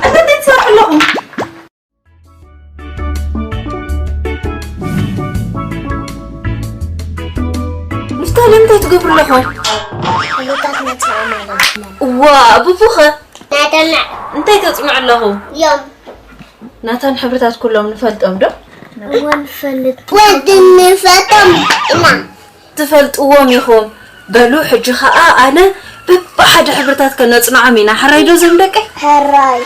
እንታይ ትሰርሑ ኣለኹም? ምፍታል እንታይ ትገብሩ ኣለኹም? ፍሉጣት መፅኦም ኣለና። እዋ፣ ቡቡኸ? ናተና እንታይ ተፅምዑ ኣለኹም? እዮም። ናታን ሕብርታት ኩሎም ንፈልጦም ዶ? እወ ንፈልጥ። ወዲ ንፈቶም ኢና። ትፈልጥዎም ኢኹም። በሉ፣ ሕጂ ኸኣ ኣነ በብሓደ ሕብርታት ከነጽንዖም ኢና። ሕራይ ዶ ዘም ደቀይ? ሕራይ።